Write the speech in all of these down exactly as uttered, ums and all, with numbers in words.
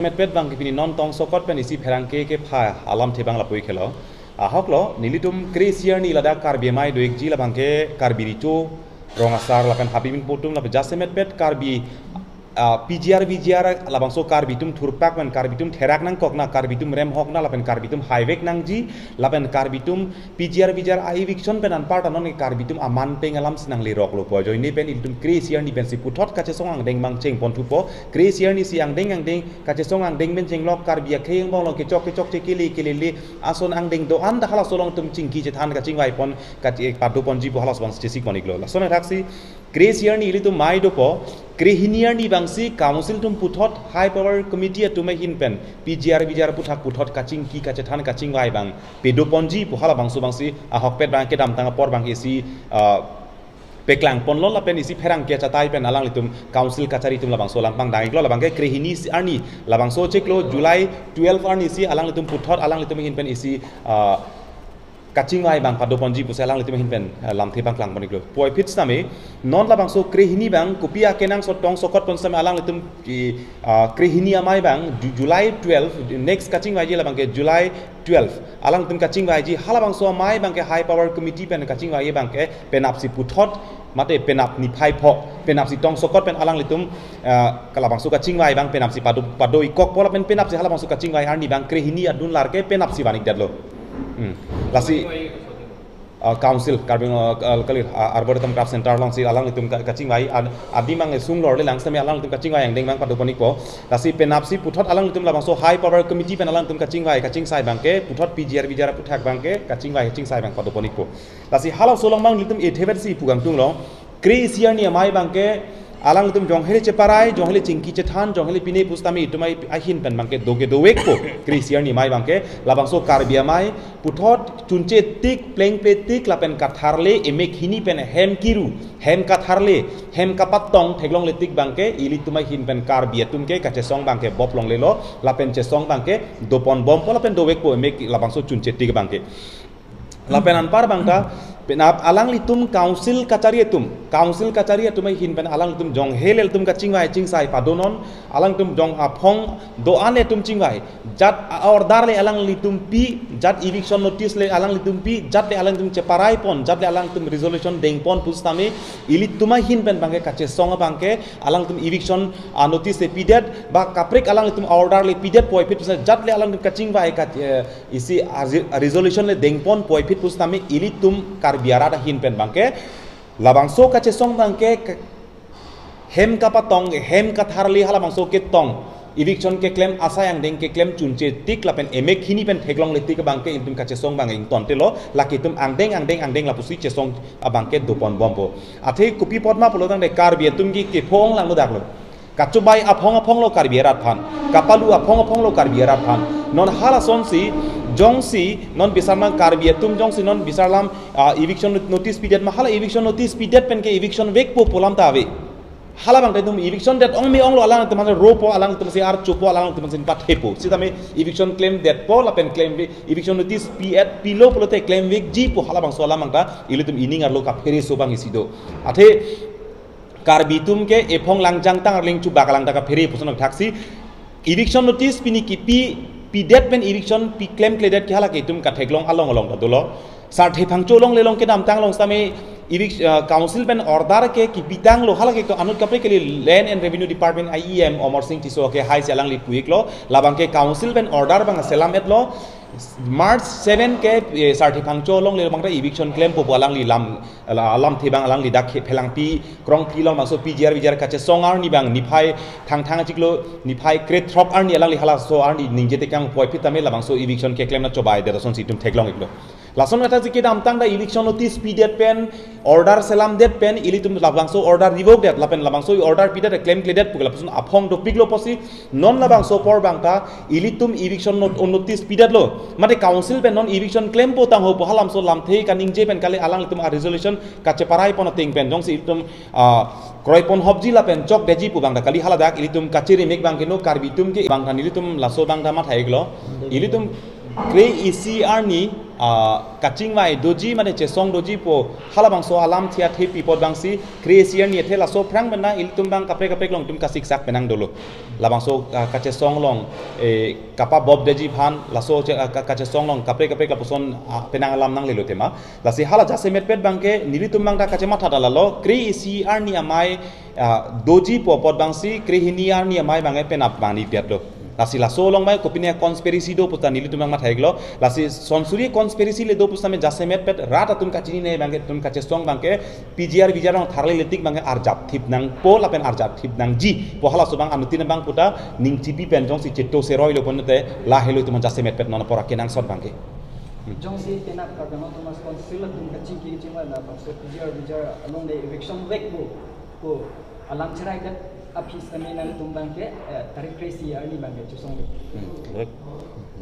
Metpet abangke pini non tongsokot pen isi pherangke kepha alamthe abang lapu-ik helo. Ahoklo, nelitum kre-isi arni ladak Karbi Amei do-ikji, labangke Karbi Recho Rong Asar lapen habimin potum lapen jasemetpet Karbi, ah, P G R V G R labangso Karbi atum thurpak pen Karbi atum therak nangkok na, Karbi atum remhok na lapen Karbi atum haivek nangji lapen Karbi atum P G R V G R a-eviction pen anparta non ke Karbi atum aman peng alam si nangleroklo pu ajoine pen ilitum kre-isi arni pensi puthot kachesong angdeng abang chengpon thupo. Kre-isi arni si angdeng angdeng kachesong angdeng pen chenglok, Karbi akhei angbong along kechok kechok che kele kelele ason angdeng do-an ta halaso along itum chingki chethan kachingvaipon, kachi-, padoponji pu halaso abang chesik pon-iklo. Lason athaksi kre-isi arni ilitum amei dopo, krehini arni abangsi Council atum puthot High Power Committee atum ahin pen P G R V G R aphuthak puthot kachingki kachethan kachingvai abang pedoponji pu halabangso abangsi ahokpet abang kedamtang apor abang isi, ah, peklangponlo lapen isi pherangke achatai pen alanglitum Council kachari atum labangso langpangdang-iklo. Labangke krehini si arni labangso chiklo July twelve arni si alanglitum puthot alanglitum ahin pen isi, ah, kachingvai abang padoponji pusi alanglitum ahin pen, eh, lamthe abang klangpon-iklo. Puvoiphit sitame, non labangso krehini abang, kopi akenangsot tongsokot pon sitame alanglitum ki, ah, krehini amei abang, Ju-, July twelve, next kachingvaiji labangke July twelve. Alanglitum kachingvaiji, halabangso amei abangke High Power Committee pen kachingvaiji abangke, penapsi puthot, mate penap niphai pho, penapsi tongsokot pen alanglitum, ah, halabangso kachingvai abang penapsi pado, pado-ikkokpo lapen penapsi halabangso kachingvai arni abang krehini adun larke penapsi van-ikdetlo. Hmm. Lasi, ah, Council, Karbi, ah, ah, kali, ah, Arboretum Craft Center alongsi alanglitum ka-, kachingvai, ad-, adim abang sung lorle lang sitame alanglitum kachingvai angdeng abang padoponpo. Lasi penapsi puthot alanglitum labangso High Power Committee pen alanglitum kachingvai, kachingsai abangke, puthot P G R V G R aphuthak abangke, kachingvai, kachingsai abang padoponpo. Lasi halaso along abang ilitum ethe versi pu kangtunglo. Kre-isi arni amei abangke alanglitum jonghele cheparai, jonghele chingki chethan, jonghele pine pusitame itum ai ahin pen abangke do ke dovekpo. Kre-isi arni amei abangke labangso Karbi Amei puthot chunche tik, plengple tik lapen katharle, emek hini pen hem kiru, hem katharle, hem kapatong theklongle tik abangke ilitum ahin pen Karbi atum ke kachesong abangke bop longlelo lapen chesong abangke doponbompo lapen dovekpo emek labangso chunche tik abangke. Lapen anpar abangta, penap alanglitum Council kachari atum, Council kachari atum ahin pen alanglitum jonghele ilitum kachingvai chingsai padonon, alanglitum jong aphong do-an le itum chingvai, jat a-order le alanglitum pi, jat eviction notice le alanglitum pi, jat le alanglitum cheparaipon, jat le alanglitum resolution dengpon pusitame, ilitum ahin pen abangke kachesong abangke, alanglitum eviction, ah, notice le pidet, ba kaprek alanglitum order le pidet puvoiphit pusitame, jat le alanglitum kachingvai ka, eh, isi a re-, resolution le dengpon puvoiphit pusitame ilitum Karbi arat ahin pen abangke labangso kachesong abangke ke-, hem kapatong, hem katharle halabangso ketong, eviction keklem asai angdeng keklem chunche tik lapen emek hini pen theklongle tik abangke ilitum kachesong abang ingtontelo, lake itum angdeng angdeng angdeng lapusi chesong abangke doponbompo. Athe kopi apot ma pulotangte Karbi atum ke kepho-ong langlo daklo. Kachobai aphong aphonglo Karbi arat aphan. Kapalu aphong aphonglo Karbi arat aphan. Non halasonsi, jongsi, non bisarmang Karbi atum jongsi non bisarlam, ah, eviction not-, notice pidet ma hala eviction notice pidet pen ke eviction vekpo pu alam ta ave. Halabangta itum eviction det-ong me-onglo alanglitum aphan ropo alanglitum si archopo alanglitum si pathepo. Sitame eviction klemdetpo lapen klem ve-, eviction notice pi-et pilo pulote klemvekjipo halabangso alamangta ilitum ining arlo kaphere so abang isi do. Athe Karbi atum ke ephong langjang tang arleng chubak alang ta kaphere puson thaksi. Eviction notice pini kipi pidet pen eviction pi klemkledet ke hala ke itum katheklong along along ta dolo. Sarthe Phangcho along le along kedamtang along sitame evic-, ah, Council pen order ke kipitanglo hala ke anut kaprek ke le Land and Revenue Department E M Amar Sing Tisso ke haisi alangli pu-iklo. Labangke Council pen order abang selam-etlo. March seven ke, eh, Sarthe Phangcho along le abangta eviction klempo pu alangli lam, ala-, alamthe abang alangli dak khe-, phelangpi krongpi along bangso P G R V G R kachesong arni abang niphai thangthang achiklo niphai krethrok arni alangli halaso arni ningje tekang puvoiphit tame labangso eviction keklem na chobai det asonsi itum theklong-iklo. Lason kata si kedamtang ta eviction notice pidet pen order selamdet pen ilitum labangso order revokdet lapen labangso order pidet klemkledet pu ke lapuson aphong dopiklo pusi non labangso apor abangta ilitum eviction not-, notice pidetlo. Mate Council pen non eviction klempo tangho pu halamso lamthe kaningje pen kali alanglitum a-resolution kacheparaipon ateng pen jongsi ilitum, ah, kroiponhopji lapen chokdetji pu abangta kali haladak ilitum kachiri mek abangke no Karbi atum ke abangta nelitum laso abangta matha-iklo. Ilitum Kre-isi arni, ah, kachingvai doji mane chesong doji pu halabangso alam thia thepi apot abangsi kre-isi arni athe laso aphrang pen ilitum abang kaprek kaprek along itum kasiksak penang dolo. Labangso, ah, kachesong along, eh, kapabobdeji aphan, laso che-, ah, ka-, kachesong along kaprek kaprek lapuson, ah, penang alam nanglelo tema. Lasi hala jasemetpet abangke nelitum abang ta kachematha dalalo, kre-isi arni amei, ah, doji pu apot abangsi kre-hini arni amei abangke penap abang ni piat do. Lasi laso along mai kopine conspiracy do puta nelitum abang matha-iklo. Lasi sonsuri conspiracy le do pusitame jasemetpet rat atum kachinine abangke, atum kachesong abangke P G R V G R along tharle letik abangke arjap thip nangpo lapen arjap thip nangji pu halaso abang anuttin abang puta ning chipi pen jongsi chito seroi lo pon te lahelo itum jasemetpet non apor akenangsot abangke. Jongsi penap Karbi Anglong Autonomous Council atum kachingki kachingvai labangso P G R V G R along le eviction vek bo ko alam cherai det aphi sitame nangtum abangke, eh, tarik kre-isi arni abangke chesong vek. Hmm, dovek,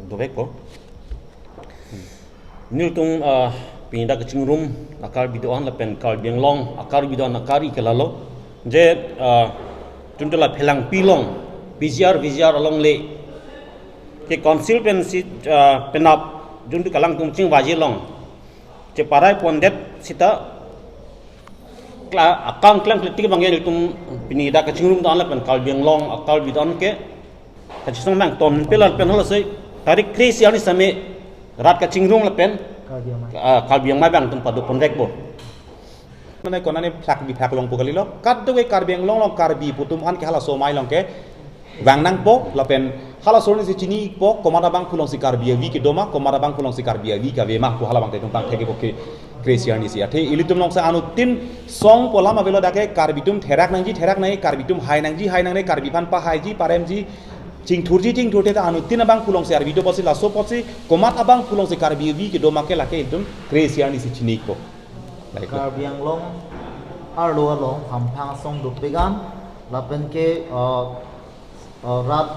dovek po. Hmm. Nelitum, ah, pini dak kachingrum a-Karbi do-an lapen Karbi Anglong a-Karbi do-an akari ke lalo. Je, ah, itum la Phelangpi along P G R V G R along le ke council pensi, ah, penap jun tu kalang tum chingvaiji along cheparai pondet sita kla-, akam klem kletik abangke nelitum pini dak kachingrum do-an lapen Karbi Anglong a-Karbi do-an ke kachesong abang ton pelal pen halasi tarik kre-isi arni sitame rat kachingrum lapen, Karbi Anglong, ah, Karbi Anglong abang atum pado pondet bo. Mane konane phlak bi phlak longpo kalilo. Kadokave Karbi Anglong along Karbi pu atum an ke halaso amei along ke vang nangpo lapen halaso arnisi chinipo komat abangphu alongsi Karbi avi kedo ma, komat abangphu alongsi Karbi avi kave ma pu hala abangke itum pangthek-ikpo ke kre-isi arnisi. Athe ilitum alongsi anuttin song pu alam avelo, dak ke Karbi atum therak nangji therak nang, Karbi atum hai nangji hai nangne, Karbi aphan pahaiji paremji chingthurji chingthurthe ta anuttin abangphu alongsi arvi do apotsi, laso apotsi komat abangphu alongsi Karbi avi kedo ma ke lake itum kre-isi arnisi chini-ikpo. Baik. Karbi Anglong arlo along hamphang asong dopik an lapen ke, uh, uh, rat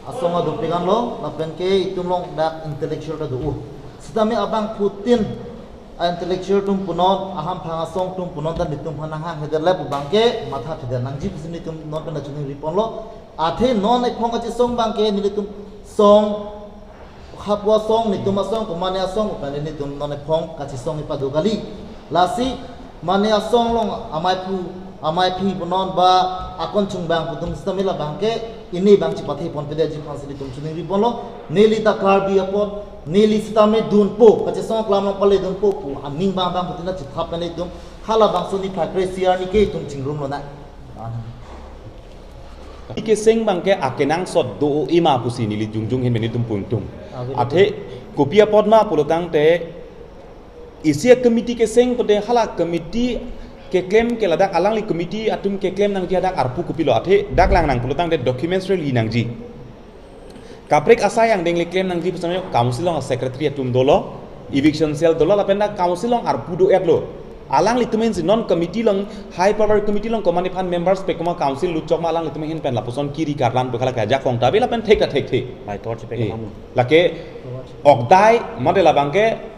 asong adopik anlo lapen ke itum along dak intellectual ta do-o. Sitame abangphutin a-intellectual atum punon, ahamphang asong atum punon ta nelitum aphan nanghanghedet le pu abangke mathathedet nangji pusi nelitum non pen ta choningri ponlo. Athe non ephong kachesong abangke nelitum song hapu asong, netum asong, komane asong, pu pen nelitum non ephong kachesong ipado kali. Lasi mane asong along ameiphu, ameiphi punon ba akon chungbang pu atum sitame labangke ini abang chepathe ponpedetji aphansi nelitum choningri ponlo. Neli ta Karbi apot, neli sitame dunpo, kachesong aklam along pale dunpo pu aning abang abangphutin ta chethap pen nelitum halabangso niphai kre-isi arni ke itum chingrum lonang. Ike seng abangke akenangsot do-o ima pusi neli jongjong ahin pen nelitum pu atum. Ah, very good. Athe kopi apot ma pulotangte isi a-committee keseng pute hala committee keklem ke ladak alangli committee atum keklem nangji adak arpu kopilo, athe dak lang nang pulotangte documents release nangji. Kaprek asai angdeng le klem nangji pusitame council along secretary atum dolo, eviction cell dolo, lapen dak council along arpu do-etlo. Alanglitum ahinsi non committee along, high power committee along komane aphan members pekoma council lutchok ma alanglitum ahin pen lapuson kiri karlan pu khala kajakong ta ave lapen thek ta thekthe. Mai tor chepe Eh, kamu. Lake okdai mate labangke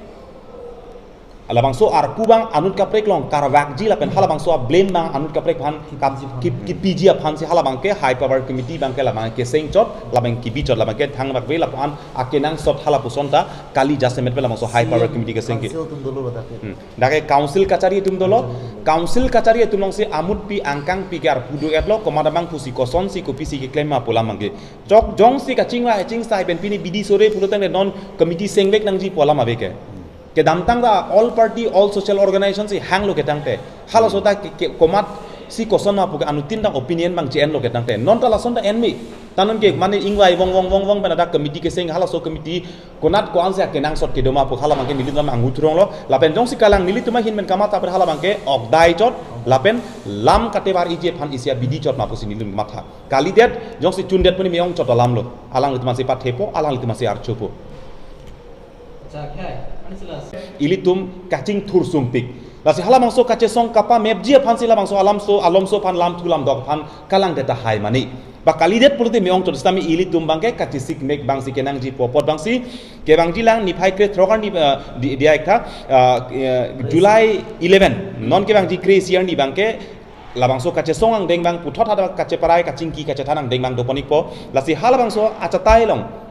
labangso arpu abang anut kaprek along karvakji lapen halabangso a-blame abang anut kaprek aphan kap-, kip-, kipiji aphansi halabangke high power committee abangke labang keseng chot, labang kibi chot, labangke thangvak ave lapu-an akenangsot halapuson ta kali jasemetpet labangso high power C M committee keseng ke. Council atum dolo ladak ke. Hmm. Dak ke council kachari atum dolo, council kachari atum alongsi amutpi angkangpi ke arpu do-etlo, komat abangphusi kosonsi kopisi keklem ma pu alam abangke. Chok jongsi kachingvai chingsai pen pini bidi sore pulotangte non committee sengvek nangji pu alam ave ke. Kedamtang ta all party, all social organization si hanglo ketangte. Halaso ta ke, ke, komatsi koson ma pu ke anuttin ta opinion abang che-enlo ketangte. Non ta lason ta enme. Ta non ke mane ingvai vong vong vong vong pen ladak committee keseng, halaso committee konat ko-ansi akenangsot kedo ma pu hala abangke nelitum anghu thuronglo. Lapen jongsi kalang nelitum ahin pen kamatha pen hala abangke okdai chot lapen lam katevar iji aphan isi abidi chot ma pusi nelitum matha. Kalidet, jongsi chundet pu ne me-ong chot alamlo. Alanglitum ansi pathepo, alanglitum ansi archopo. Ilitum kachingthur sungpik. Lasi halabangso kachesong kapamepji aphansi labangso alamso, alomso aphan lamthu lamdok aphan kalangdet tahai mani. Ba kalidet pulote me-ong chot sitame ilitum abangke kachesik mek abangsi kenangji pu apot abangsi. Kevangji lang niphai krethrok arni, eh, di, diaik tha, eh, eh, July eleven. Non kevangji kre-isi arni abangke labangso kachesong angdeng abang puthot hadak kacheparai kachingki kachethan angdeng abang dopon-ikpo. Lasi halabangso achatai along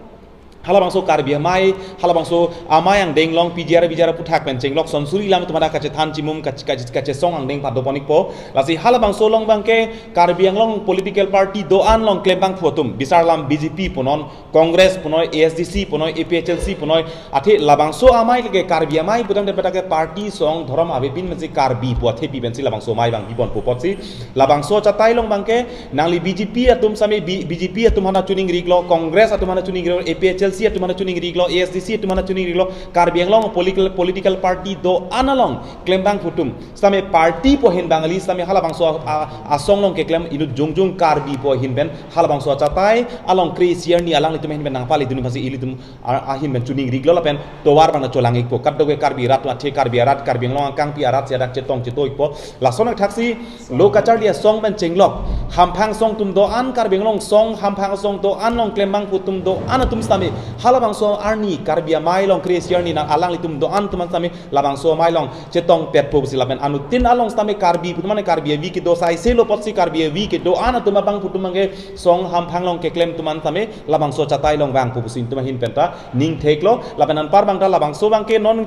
Halabangso Karbi amei, halabangso amei angdeng along P G R, V G R aphuthak pen chenglok son suri lam atum hadak kachethan chimum, kache-, kache-, kachesong angdeng pado pon-ikpo. Lasi halabangso along abangke Karbi Anglong political party do-an along klembangphu atum, bisar lam B J P punon, Congress punoi, A S D C punoi, A P H L C punoi, athe labangso amei ke Karbi amei putangte petake party song dhorom avepin pensi Karbi pu athepi pensi labangso amei abang bibon pu apotsi, labangso achatai along abangke nangli B J P atum sami B-, B J P atum aphan choningri-iklo, Congress atum aphan choningri-iklo, A P H L C atum aphan choningri-iklo, A S D C atum aphan choningri-iklo, Karbi Anglong political, political party do-an along klembangphu atum sami party pu ahin abang kali, sami halabangso a-, a-, asong along keklem inut jongjong Karbi pu ahin pen halabangso achatai along kre-isi arni alanglitum ahin pen nangpali dun pensi ilitum a-, ahin pen choningri-iklo lapen tovar abang cholang-ikpo. Kadokave Karbi arat atum athe Karbi arat, Karbi Anglong akangpi arat si hadak chetong cheto-ikpo. Lason athaksi lo kacharli asong pen chenglok, hamphang asong atum do-an, Karbi Anglong asong, hamphang asong do-an along klembangphu atum do-an atum sami halabangso arni Karbi amei along kre-isi arni nang alanglitum do-an atum sami labangso amei along chetongpetpo pusi lapen anuttin along sami Karbi pu atum mane Karbi avi kedo saise lo apotsi Karbi avi kedo-an atum abangphu atum abangke song hamphang along keklem atum sami labangso achatai along vangpo pusi itum ahin penta ning theklo. Lapen anpar abangta labangso abangke non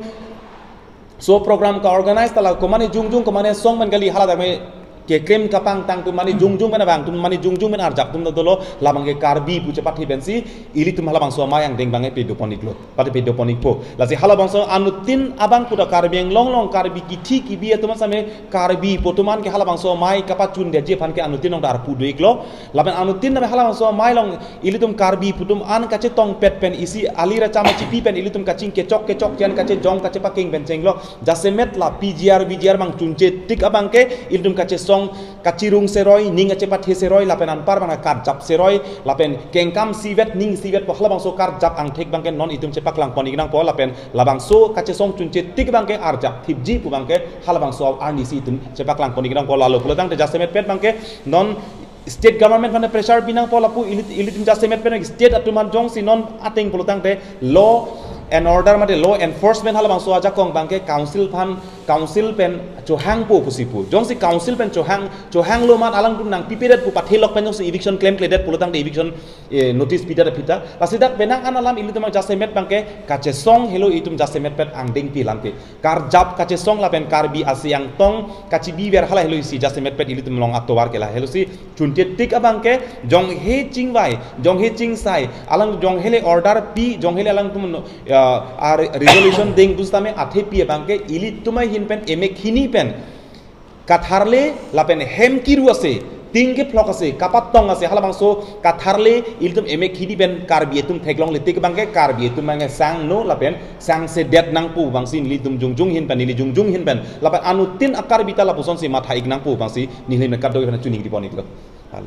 so program ka-organize ta la komane jongjong komane asong pen kali, hala dame keklem kapangtang atum mane jongjong pen abang atum mane jongjong pen arjap atum dolo, labangke Karbi pu chepathe pensi ilitum halabangso amei angdeng abangke pado pon-iklo, pate pado pon-ikpo. Lasi halabangso anuttin abang puta Karbi Anglong along Karbi kithi kibi atum sami Karbi pu atum an ke halabangso amei kapachundetji aphan ke anuttin along ta arpu do-iklo. Lapen anuttin name halabangso amei along ilitum Karbi pu atum an kachetongpet pen isi ali racham chipi pen ilitum kaching kechok kechok jan kachejong kachepakeng pen chenglok. Jasemet la P G R V G R abang chunche tik abangke ilitum kachesong kachirung seroi, ning kachepathe seroi, lapen anpar abang karjap seroi, lapen kengkam isivet, ning isivet pu halabangso karjap angthek abangke non itum chepaklang pon-ik nangpo, lapen labangso kachesong chunche tik abangke arjap thipji pu abangke halabangso arni si itum chepaklang pon-ik nangpo. Lalo pulotangte jasemetpet abangke non state government aphan pressure pi nangpo, lapu ili, ilitum jasemetpet state atum aphan jongsi non ateng pulotangte law and order mate law enforcement halabangso ajakong abangke council aphan, council pen chohangpo pusi pu. Jongsi council pen chohang, chohanglo amat alangtum nangpipedet pu pathelok pen jongsi eviction klemkledet pulotangte eviction, eh, notice pidet aphi ta. Lasi dak penang an alam ilitum jasemet abangke kachesong helo itum jasemetpet angdengpi lamke. Karjap kachesong lapen Karbi asi angtong kachibiver hala helo isi jasemetpet ilitum along atovar ke la helo si chunche tik abangke jonghe chingvai, jonghe chingsai, alang jonghele order pi, jonghele alangtum, ah, ar-, resolution deng pusitame athepi abangke ilitum ahin pen emek hini pen katharle lapen hem kiru ase, ting kephlok ase, kapatong ase, halabangso katharle ilitum emek hini pen Karbi atum theklongle tik abangke Karbi atum abangke sangno lapen sangsedet nangpo abangsi nelitum jongjong ahin pen, neli jongjong ahin pen, lapen anuttin a-Karbi ta lapusonsi matha-ik nangpo abangsi neli kadokave aphan choningri pon-iklo. Halo.